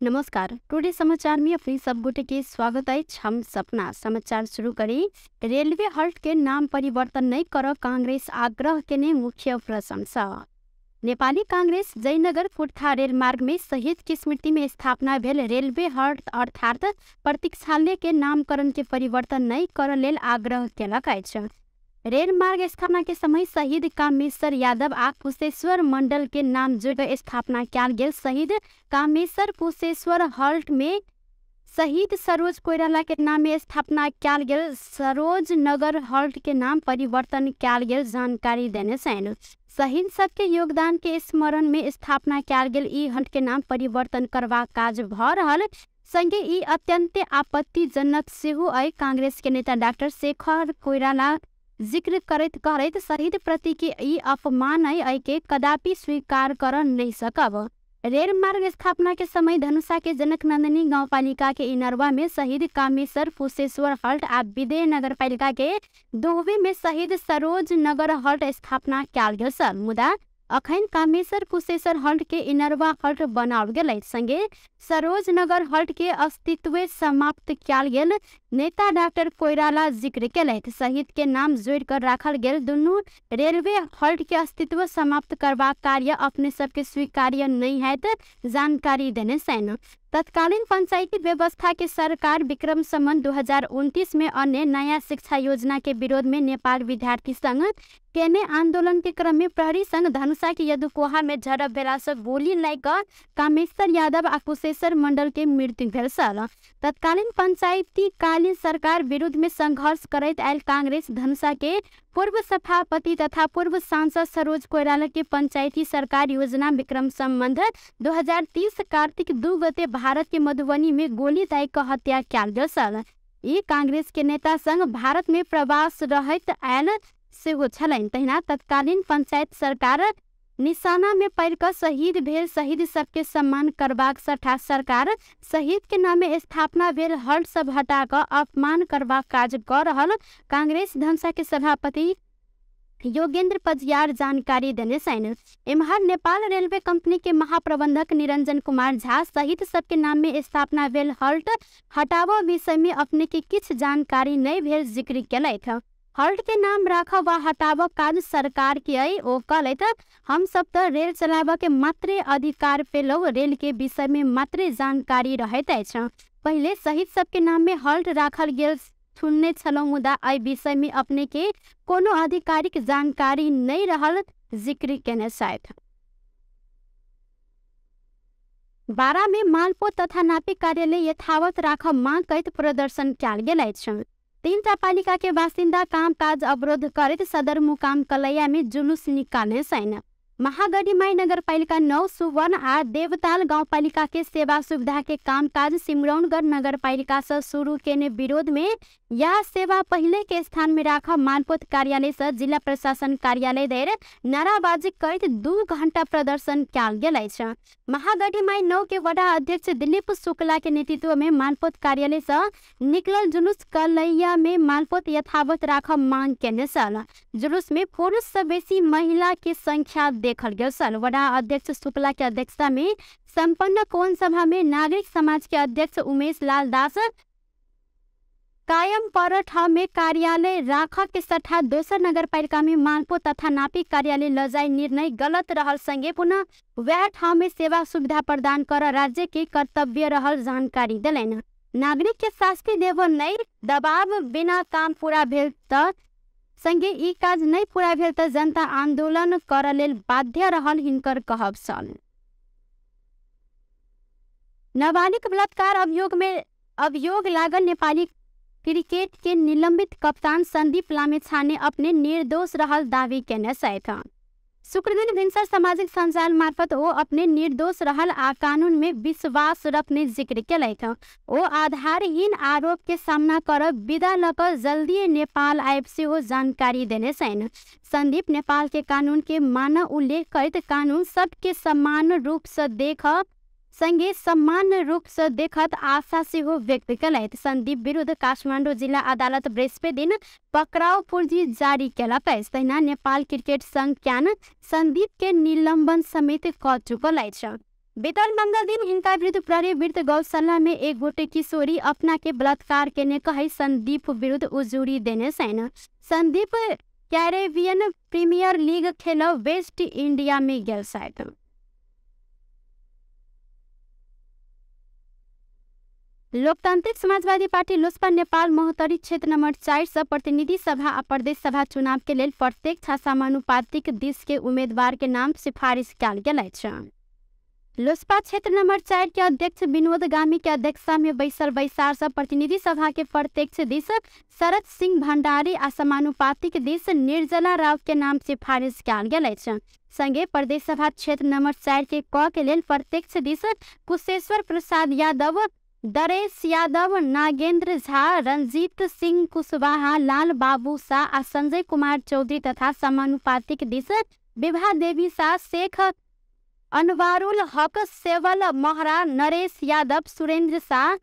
नमस्कार, टुडे समाचार में अपने सब गोटे के स्वागत अछि। हम सपना समाचार शुरू करी। रेलवे हॉल्ट के नाम परिवर्तन नहीं कर कांग्रेस आग्रह केने मुख्य प्रशंसा। नेपाली कांग्रेस जयनगर कुर्था रेल मार्ग में शहीद की स्मृति में स्थापना भेल रेलवे हॉल्ट अर्थात प्रतीक्षालय के नामकरण के परिवर्तन नहीं कर लेल आग्रह केलक अछि। रेल मार्ग स्थापना के समय शहीद कामेश्वर यादव आ कुशेश्वर मंडल के नाम जोड़ स्थापना कयल गेल शहीद कामेश्वर कुशेश्वर हॉल्ट में शहीद सरोज कोइराला के नाम में स्थापना कयल गेल सरोज नगर हॉल्ट के नाम परिवर्तन कयल गेल जानकारी देने छनि। शहीद सबके योगदान के स्मरण में स्थापना कयल गेल ई हॉल्ट के नाम परिवर्तन करबाक काज भ रहल संगे ई अत्यंत आपत्तिजनक सेहो अइ। कांग्रेस के नेता डाक्टर शेखर कोइराला जिक्र करैत करैत शहीद प्रति के ई अपमान है के कदापि स्वीकार कर नहीं सकब। रेल मार्ग स्थापना के समय धनुषा के जनकनंदनी गाउँपालिका के इनरवा में शहीद कामेश्वर कुशेश्वर हॉल्ट आ विदेह नगरपालिका के दोहबे में शहीद सरोज नगर हॉल्ट स्थापना कयल गेल छल, मुदा अखन कामेश्वर कुशेश्वर हॉल्ट के इनरवा हॉल्ट बनाओल गेल संगे सरोज नगर हॉल्ट के अस्तित्व समाप्त कयल गेल नेता डाक्टर कोइराला जिक्र केलथि। शहीद के नाम जोड़ कर राखल गेल दुनू रेलवे हॉल्ट के अस्तित्व समाप्त करबाक कार्य अपने सबके स्वीकार्य नहीं हैत जानकारी देने छनि। तत्कालीन पंचायती व्यवस्था के सरकार विक्रम संवत 2029 में अन्य नया शिक्षा योजना के विरोध में नेपाल विद्यार्थी संघ केने आंदोलन के क्रम में प्रहरी संघ धनुषा के यदुकोहा में झड़प भेला से गोली लागि कऽ कामेश्वर यादव आ कुशेश्वर मंडल के मृत्यु भेल छल। तत्कालीन पंचायती कालीन सरकार विरुद्ध में संघर्ष करैत आयल कांग्रेस धनुषा के पूर्व सभापति तथा पूर्व सांसद सरोज कोइराला के पंचायती सरकार योजना विक्रम संवत 2030 कार्तिक 2 गते भारत के मधुबनी में गोली दागि कऽ हत्या कयल गेल छल। ई कांग्रेस के नेता संग भारत में प्रवास रहैत आयल सेहो छलनि। तहिना तत्कालीन पंचायत सरकार निशाना में पड़ि कऽ शहीद भेल शहीद सबके सम्मान करबाक सट्टा सरकार शहीद के नाम में स्थापना भेल हॉल्ट सब हटा कऽ अपमान करबाक काज कऽ रहल कांग्रेस धनुषा के सभापति योगेंद्र पजियार जानकारी देने छनि। एम्हर नेपाल रेलवे कंपनी के महाप्रबंधक निरंजन कुमार झा शहीद सबके नाम में स्थापना भेल हॉल्ट हटाबऽ विषय में अपने के किछु जानकारी नहीं भेल जिक्र केलथि। हॉल्ट के नाम राखब वा हटाबऽ काज सरकार के अइ ओ कहलथि, हम सब तऽ रेल चलाबऽ के मात्रे अधिकार पेलहुँ, रेल के विषय में मात्रे जानकारी रहैत अछि। पहिले शहीद सबके नाम में हॉल्ट राखल गेल सुनने छलहुँ, मुदा एहि विषय में अपने के कोनो आधिकारिक जानकारी नहीं रहल जिक्र केने छथि। बारा में मालपोत तथा नापी कार्यालय यथावत राखब मांग करैत प्रदर्शन कयल गेल अछि। 3टा पालिका के बासिन्दा कामकाज अवरोध करैत सदरमुकाम कलैया में जुलूस निकालने छनि। महागढीमाई नगरपालिका 9 सुवर्ण आ देवताल गाउँपालिका के सेवा सुविधा के कामकाज सिमरौनगढ़ नगरपालिका से शुरू केने विरोध में यह सेवा पहले के स्थान में राखब मालपोत कार्यालय से जिला प्रशासन कार्यालय धरि नाराबाजी करैत 2 घंटा प्रदर्शन कयल गेल अछि। महागढीमाई 9 के वडा अध्यक्ष दिलीप शुक्ला के नेतृत्व में मालपोत कार्यालय से निकलल जुलूस कलैया में मालपोत यथावत राखब मांग केने छल। जुलूस में पुरुष से बेसी महिला के संख्या देखल गेल छल। वडा अध्यक्ष शुक्ला के अध्यक्षता में संपन्न कोण सभा में नागरिक समाज के अध्यक्ष उमेश लाल दास कायम पर ठाउँ में कार्यालय राख के सट्टा दोसर नगरपालिका में मालपोत तथा नापी कार्यालय लजाई निर्णय गलत रहल संगे पुनः वएह ठाउँ में सेवा सुविधा प्रदान कर राज्य के कर्तव्य रहल जानकारी देलनि। नागरिक के शास्ति देव नहि दबाव बिना काम पूरा भेल तऽ संगे ई काज नहि पूरा भेल तऽ जनता आंदोलन कर लेल बाध्य रहल हिनकर कहब छल। नाबालिग बलात्कार अभियोग में अभियोग लागल नेपाली क्रिकेट के निलंबित कप्तान संदीप लामिछाने अपने निर्दोष रहल दावी केने छथि। शुक्रदिन भिनसर सामाजिक सञ्जाल मार्फत ओ अपने निर्दोष रहल आ कानून में विश्वास रखने जिक्र केलथि। ओ आधारहीन आरोप के सामना कर विदा लऽ कऽ जल्दी नेपाल आबि सेहो जानकारी देने छनि। संदीप नेपाल के कानून के मानव उल्लेख करैत कानून सबके समान रूप से देख संगे समान रूप से देखत आशा सेहो व्यक्त केलथि। संदीप विरुद्ध काठमाडौँ जिल्ला अदालत बृहस्पति दिन पक्राउ पूर्जी जारी केलक अछि। तहिना नेपाल क्रिकेट संघ क्यान संदीप के निलंबन समेत कऽ चुकल अछि। बीतल मंगल दिन हिनका विरुद्ध प्रहरी विरुद्ध गौशाला में एक गोटे किशोरी अपना के बलात्कार केने कही संदीप विरुद्ध उजुरी देने छैन। संदीप कैरेबियन प्रीमियर लीग खेल वेस्ट इंडिया में गेल छथि। लोकतांत्रिक समाजवादी पार्टी लोसपा नेपाल महोत्तरी क्षेत्र नंबर 4 से प्रतिनिधि सभा आ प्रदेश सभा चुनाव के लेल प्रत्यक्ष आ समानुपातिक दिस के उम्मीदवार के नाम सिफारिश कयल गेल अछि। लोसपा क्षेत्र नंबर 4 के अध्यक्ष विनोद गामी के अध्यक्षता में बैसल बैसार से प्रतिनिधि सभा के प्रत्यक्ष दिस शरद सिंह भंडारी आ समानुपातिक दिस निर्जला राव के नाम सिफारिश कयल गेल अछि। संगे प्रदेश सभा क्षेत्र नंबर 4 के क के लेल प्रत्यक्ष दिस कुशेश्वर प्रसाद यादव, दरेश यादव, नागेंद्र झा, रंजीत सिंह कुशवाहा, लाल बाबू शाह आ संजय कुमार चौधरी तथा समानुपातिक दिस विभा देवी शाह, शेख अनवारुल हक, सेवल महरा, नरेश यादव, सुरेंद्र शाह,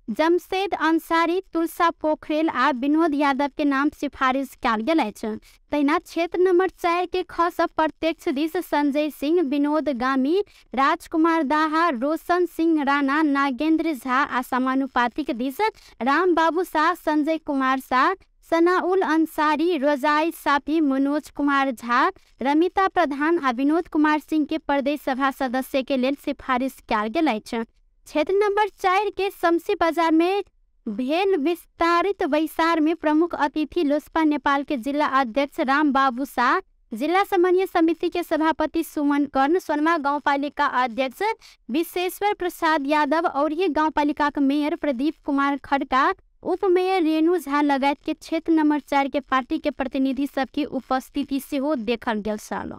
जमशेद अंसारी, तुलसा पोखरेल आ विनोद यादव के नाम सिफारिश कयल गेल अछि। तहिना क्षेत्र नंबर 4 के ख सँ प्रत्यक्ष दिस संजय सिंह, विनोद गामी, राजकुमार दाहा, रोशन सिंह राणा, नागेंद्र झा आ समानुपातिक दिस रामबाबू शाह, संजय कुमार शाह, सनाउल अंसारी, रोजाई साफी, मनोज कुमार झा, रमिता प्रधान आ विनोद कुमार सिंह के प्रदेश सभा सदस्य के लेल सिफारिश कयल गेल अछि। क्षेत्र नंबर 4 के शमसी बाजार में भेल विस्तारित बैसार में प्रमुख अतिथि लोसपा नेपाल के जिला अध्यक्ष रामबाबू शाह, जिला समन्वय समिति के सभापति सुमन कर्ण, सोनमा गाउँपालिका अध्यक्ष विश्वेश्वर प्रसाद यादव और ये गाउँपालिका के मेयर प्रदीप कुमार खड़का, उप मेयर रेणु झा लगायत के क्षेत्र नंबर 4 के पार्टी के प्रतिनिधि सबके उपस्थिति सेहो देखल गेल छल।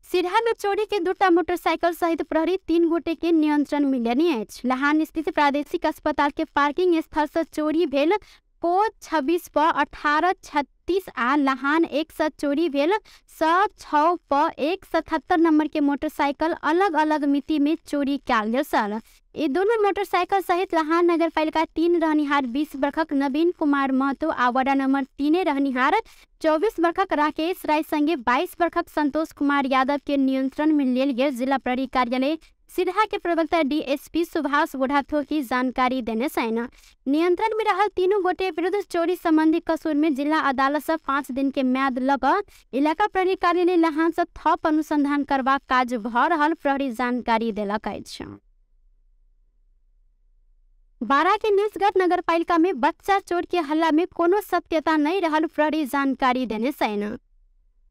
सिरहा में चोरी के 2 मोटरसाइकिल सहित प्रहरी 3 गोटे के नियंत्रण में लेने अछि। लहान स्थित प्रादेशिक अस्पताल के पार्किंग स्थल से चोरी भेल पो 26 प 18 36 आ लहान 1 से चोरी भेल स 6 प 177 नंबर के मोटरसाइकिल अलग अलग मिति में चोरी कयल गेल छल। ये दोनों मोटरसाइकिल सहित लहान नगरपालिका 3 रहनिहार 20 वर्षक नवीन कुमार महतो आ वडा नंबर 3 रहनिहार 24 वर्षक राकेश राय संगे 22 वर्षक संतोष कुमार यादव के नियंत्रण में लेल गेल जिला प्रहरी कार्यालय सिरहा के प्रवक्ता डीएसपी सुभाष बुढ़ाथोकी जानकारी देने छैन। नियंत्रण में रहल तीनों गोटे विरुद्ध चोरी संबंधी कसूर में जिला अदालत से 5 दिन के म्याद लग इलाका प्रहरी कार्यालय लहान से थप अनुसंधान करबाक काज भ रहल प्रहरी जानकारी देलक अछि। बारा के निजगढ़ नगरपालिका में बच्चा चोर के हल्ला में कोनो सत्यता नहीं रहल प्रहरी जानकारी देने छैन।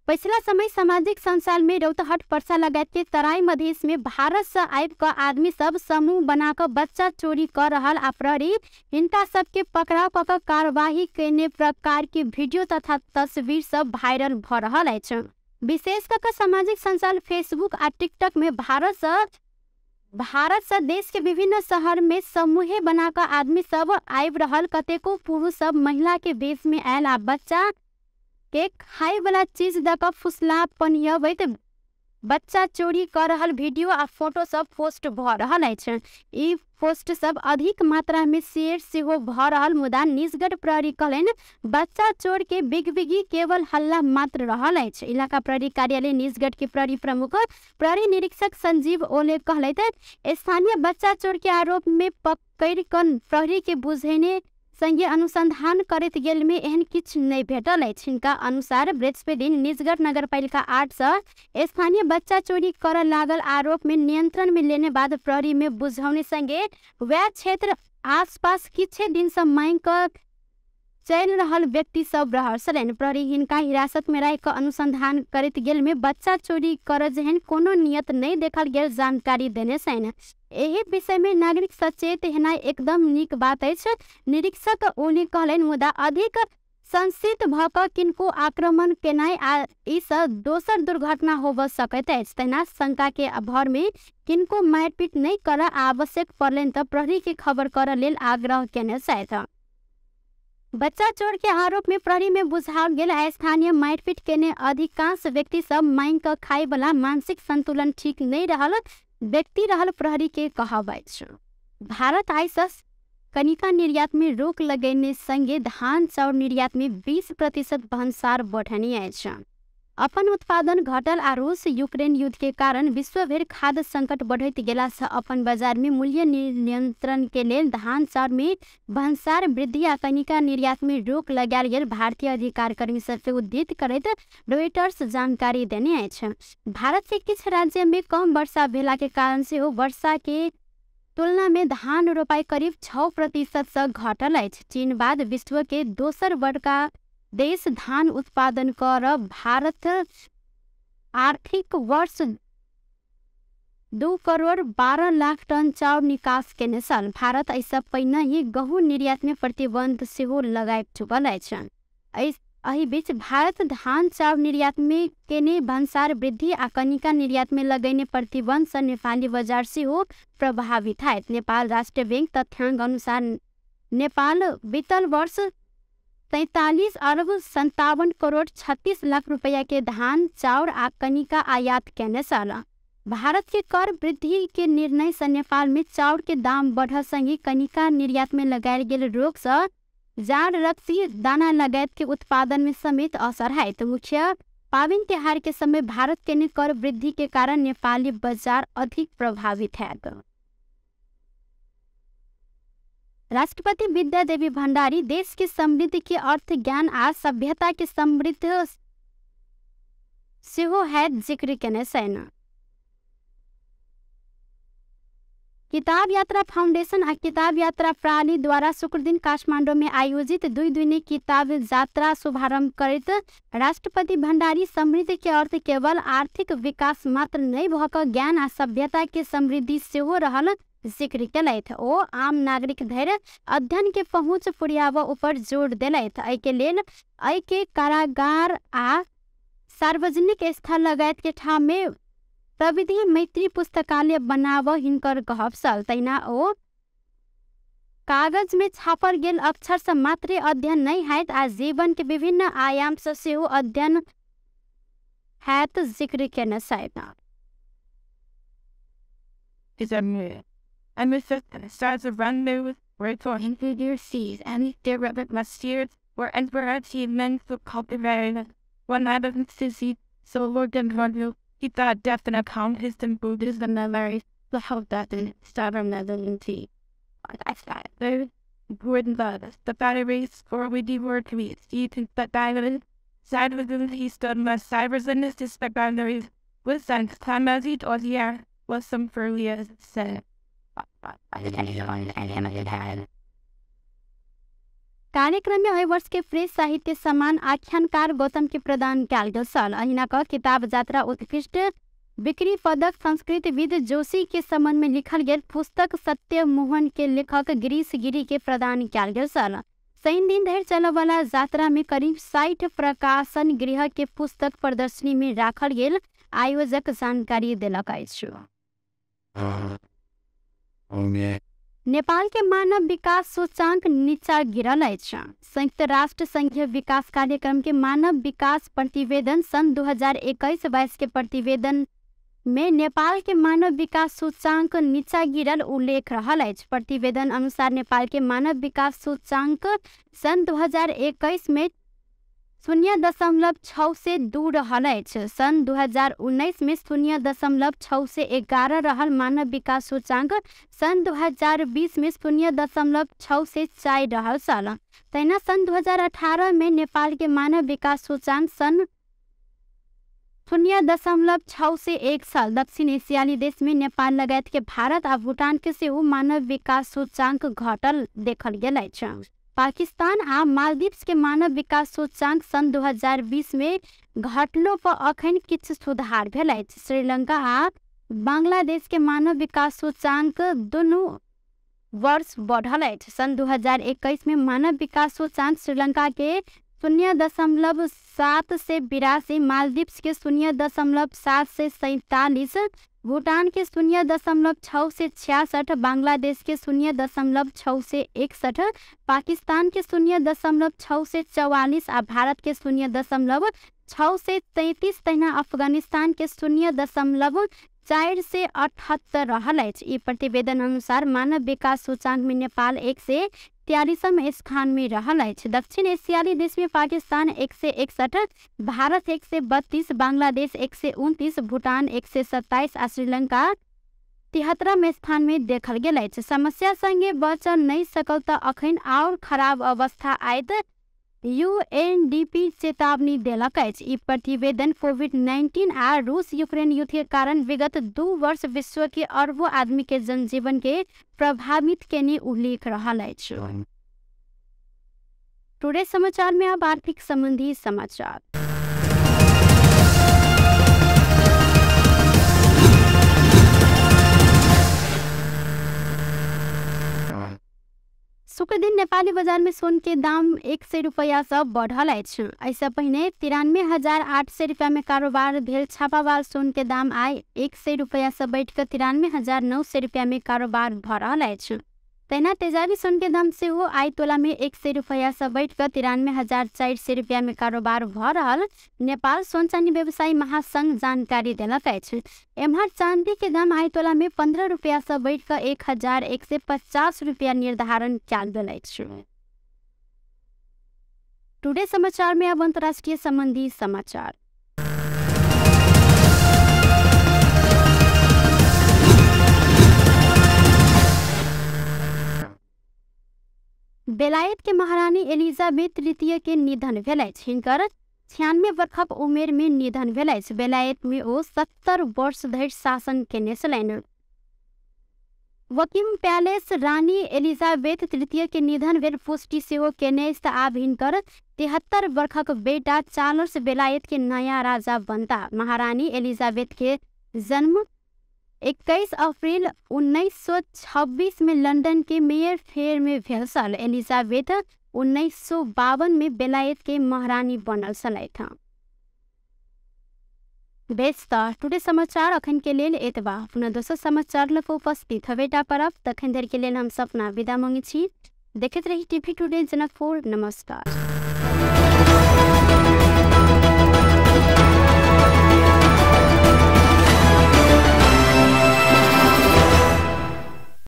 पिछला समय सामाजिक संजाल में रौतहट पर्सा लगायत के तराई मधेश में भारत से आबि क आदमी सब समूह बना क बच्चा चोरी कर रहल आ प्रहरी हिनका सबके पकड़ाव क क कार्यवाही केने प्रकार के वीडियो तथा तस्वीर सब वायरल भ रहल अछि। विशेष क क सामाजिक संजाल फेसबुक आ टिकटक में भारत से देश के विभिन्न शहर में समूहे बना क आदमी सब आबि रहल कतेको पुरुष सब महिला के वेश में आयल आ बच्चा के खाए वाला चीज the क फुसला पनियबैत बच्चा चोरी कर रहल वीडियो आ फोटो सब पोस्ट भ रहल अछि। ई पोस्ट सब अधिक मात्रा में शेयर सेहो भ रहल मुदा निजगढ़ प्रहरी कहलनि बच्चा चोर के बिगबिगी केवल हल्ला मात्र रहल अछि। इलाका प्रहरी कार्यालय निजगढ़ के प्रहरी प्रमुख प्रहरी निरीक्षक संजीव ओले कहलथि स्थानीय बच्चा चोर के आरोप में पकड़ि क प्रहरी के बुझेने संगे अनुसंधान करैत गेल में एहन किछु नहि भेटल अछि। हिनका अनुसार बृहस्पति दिन निजगढ़ नगरपालिका 8 से स्थानीय बच्चा चोरी करऽ लागल आरोप में नियंत्रण में लेने बाद प्रहरी में बुझौने संगे वएह क्षेत्र आसपास किछे दिन से मांगि कऽ चलि रहल व्यक्ति सब रहल छलनि। प्रहरी हिनका हिरासत में राखि कऽ अनुसंधान करैत गेल में बच्चा चोरी करऽ जेहन कोनो नियत नहि देखल गेल जानकारी देने छनि। एहि विषय में नागरिक सचेत हेनाइ एकदम नीक बात अछि निरीक्षक ओली कहलनि, मुदा अधिक संसित भऽ कऽ किनको आक्रमण केनाइ आ ई सँ दोसर दुर्घटना होबऽ सकैत अछि। तहिना शंका के भर में किनको मारिपीट नहि करऽ आवश्यक पड़लनि तऽ प्रहरी के खबर करऽ लेल आग्रह केने छथि। बच्चा चोर के आरोप में प्रहरी में बुझाओल गेल आ स्थानीय मारिपीट केने अधिकांश व्यक्ति सब मांगि कऽ खाय वाला मानसिक संतुलन ठीक नहि रहल व्यक्ति रहल प्रहरी के कहब अछि। भारत आइ सँ कनिका निर्यात में रोक लगेने संगे धान चाउर निर्यात में 20% भन्सार बढ़नी अछि। अपन उत्पादन घटल आ रूस यूक्रेन युद्ध के कारण विश्वभरि खाद्य संकट बढ़ैत गेला से अपन बाजार में मूल्य नियंत्रण के लेल धान चाउर में भन्सार वृद्धि आ कनिका निर्यात में रोक लगायल गेल भारतीय अधिकार कर्मी सबके उद्धृत करैत रोइटर्स जानकारी देने अछि। भारत के किछु राज्य में कम वर्षा भेला के कारण सेहो वर्षा के तुलना में धान रोपाई करीब 6% से घटल अछि। चीन बाद विश्व के दोसर बड़का देश धान उत्पादन कर भारत आर्थिक वर्ष 2 करोड़ 12 लाख टन चाउर निकास केने छल। भारत एहिसँ पहिने ही गहूँ निर्यात में प्रतिबंध सेहो लगाबि चुकल अछि। एहि बीच भारत धान चाउर निर्यात में केने भन्सार वृद्धि आ कनिका निर्यात में लगेने प्रतिबंध से नेपाली बजार सेहो प्रभावित हैत। नेपाल राष्ट्र बैंक तथ्यांक अनुसार नेपाल बीतल वर्ष 43 अरब 57 करोड़ 36 लाख रुपया के धान चाउर आ कनिका आयात केने छल। भारत के कर वृद्धि के निर्णय से नेपाल में चाउर के दाम बढ़ल संगे कनिका निर्यात में लगायल गेल रोक से जाड़ रक्सी दाना लगायत के उत्पादन में समेत असर है। मुख्य पावन त्योहार के समय भारत के कर वृद्धि के कारण नेपाली बाजार अधिक प्रभावित है। राष्ट्रपति विद्यादेवी भण्डारी देश के समृद्धि के अर्थ ज्ञान आ सभ्यता के समृद्ध सेहो है जिक्र केने छनि। किताब यात्रा फाउंडेशन आ किताब यात्रा प्रणाली द्वारा शुक्रदिन काठमाडौँ में आयोजित दुई दिने किताब यात्रा शुभारंभ करैत राष्ट्रपति भण्डारी समृद्धि के अर्थ केवल आर्थिक विकास मात्र नहि भऽ कऽ ज्ञान आ सभ्यता के समृद्धि सेहो रहल जिक्र केलथि। ओ आम नागरिक धरि अध्ययन के पहुँच पुर्याबऽ ऊपर जोर देलथि। एहिके लेल एहिके कारागार आ सार्वजनिक स्थल लगायत के ठाम में प्रविधि मैत्री पुस्तकालय बनाब हिनकर कहब छल। तहिना ओ कागज में छापल गेल अक्षर से मात्रे अध्ययन नहि हैत आ जीवन के विभिन्न आयाम से सेहो अध्ययन हैत जिक्र केने छथि। And with the stars of run were seas and their rabbit must were achievements of copyright one out of sissy so Lord and Rodney he thought death and account his and Buddhism memory the hope that in stubborn tea. I thought the wooden the batteries or we were to be eaten but diamond side with he stood must cybers and his boundaries with sense time as it or the air was some furlier said. कार्यक्रम में एहि वर्ष के press साहित्य सम्मान आख्यानकार गौतम के प्रदान कयल गेल छल। अहिना क किताब यात्रा उत्कृष्ट बिक्री पदक संस्कृतविद जोशी के संबंध में लिखल गेल पुस्तक सत्य मोहन के लेखक गिरीश गिरी के प्रदान कयल गेल छल। शनि दिन धरि चलयवला यात्रा में करीब 60 प्रकाशन गृह के पुस्तक प्रदर्शनी में राखल गेल आयोजक जानकारी देलक अछि। नेपाल के मानव विकास सूचांक नीचा गिरल अछि। संयुक्त राष्ट्र संघीय विकास कार्यक्रम के मानव विकास प्रतिवेदन सन् 2021-22 के प्रतिवेदन में नेपाल के मानव विकास सूचांक नीचा गिरल उल्लेख रहल अछि। प्रतिवेदन अनुसार नेपाल के मानव विकास सूचांक सन् 2021 में 0.6 से 2 रहल अछि। सन् 2019 में 0.6 से 11 रहल मानव विकास सूचांक सन् 2020 में 0.6 से 4 रहल छल। तहिना सन् 2018 में नेपाल के मानव विकास सूचांक सन् 0.6 से 1 छल। दक्षिण एशियाली देश में नेपाल लगायत के भारत आ भूटान के सेहो मानव विकास सूचांक घटल देखल गेल अछि। पाकिस्तान आ मालदीव्स के मानव विकास सूचांक सन् 2020 में घटलो पर अखन किछु सुधार भेल अछि। श्रीलंका आ बांग्लादेश के मानव विकास सूचांक दुनू वर्ष बढ़ल अछि। सन् 2021 में मानव विकास सूचांक श्रीलंका के 0.7 से 82, मालदीव्स के 0.7 से 47, भूटान के 0.6 से 66, बांग्लादेश के 0.6 से 61, पाकिस्तान के 0.6 से 44 आ भारत के 0.6 से 33, तहिना अफगानिस्तान के 0.4 से 78 रहल अछि। ई प्रतिवेदन अनुसार मानव विकास सूचांक में नेपाल 133 43म स्थान में रहल अछि। दक्षिण एशियाली देश में पाकिस्तान 161, भारत 132, बांग्लादेश 129, भूटान 127 आ श्रीलंका 73म स्थान में देखल गेल अछि। समस्या संगे बचल नहीं सकल त अखन और खराब अवस्था आयत यूएनडीपी चेतावनी देलक अछि। ई प्रतिवेदन कोविड-19 आ रूस यूक्रेन युद्ध के कारण विगत 2 वर्ष विश्व के अरबों आदमी के जनजीवन के प्रभावित केने उल्लेख रहल अछि। टुडे समाचार में अब आर्थिक संबंधी समाचार। शुक्र दिन नेपाली बजार में सोन के दाम 100 रुपया से बढ़ल अछि। एहिसँ पहिने 93,800 रुपया में कारोबार भेल छापावाल सोन के दाम आइ 100 रुपया से बढ़ि कऽ 93,900 रुपया में कारोबार भऽ रहल अछि। तहिना तेजाबी सोन के दाम सेहो आइ तोला में 100 रुपया से बढ़ि कऽ 93,400 रुपया में कारोबार भऽ रहल नेपाल सोन चानी व्यवसायी महासंघ जानकारी देलक अछि। एम्हर चांदी के दाम आइ तोला में 15 रुपया से बढ़ि कऽ 1,150 रुपया निर्धारण कयल गेल अछि। टुडे समाचार में अब अंतर्राष्ट्रीय संबंधी समाचार। बेलायत के महारानी एलिजाबेथ तृतीय के निधन भेल अछि। हिनकर 96 वर्षक उमेर में निधन भेल अछि। बेलायत में ओ 70 वर्ष धरि शासन केने छलनि। वकिंग पैलेस रानी एलिजाबेथ तृतीय के निधन भेल पुष्टि सेहो केने अछि। आब हिनकर 73 वर्षक बेटा चार्ल्स बेलायत के नया राजा बनता। महारानी एलिजाबेथ के जन्म 21 अप्रैल 1926 में लंदन के मेयर फेयर में भेल छल। एलिजाबेथ 1952 में बेलायत के महारानी बनल छलथि। बेस त टुडे समाचार अखन के लेल एतबा। पुनः दोसर समाचार लऽ कऽ उपस्थित हबेटा परब। तखन धरि के लेल हम सपना विदा मांगै छी। देखैत रही टीवी टुडे जनकपुर। नमस्कार।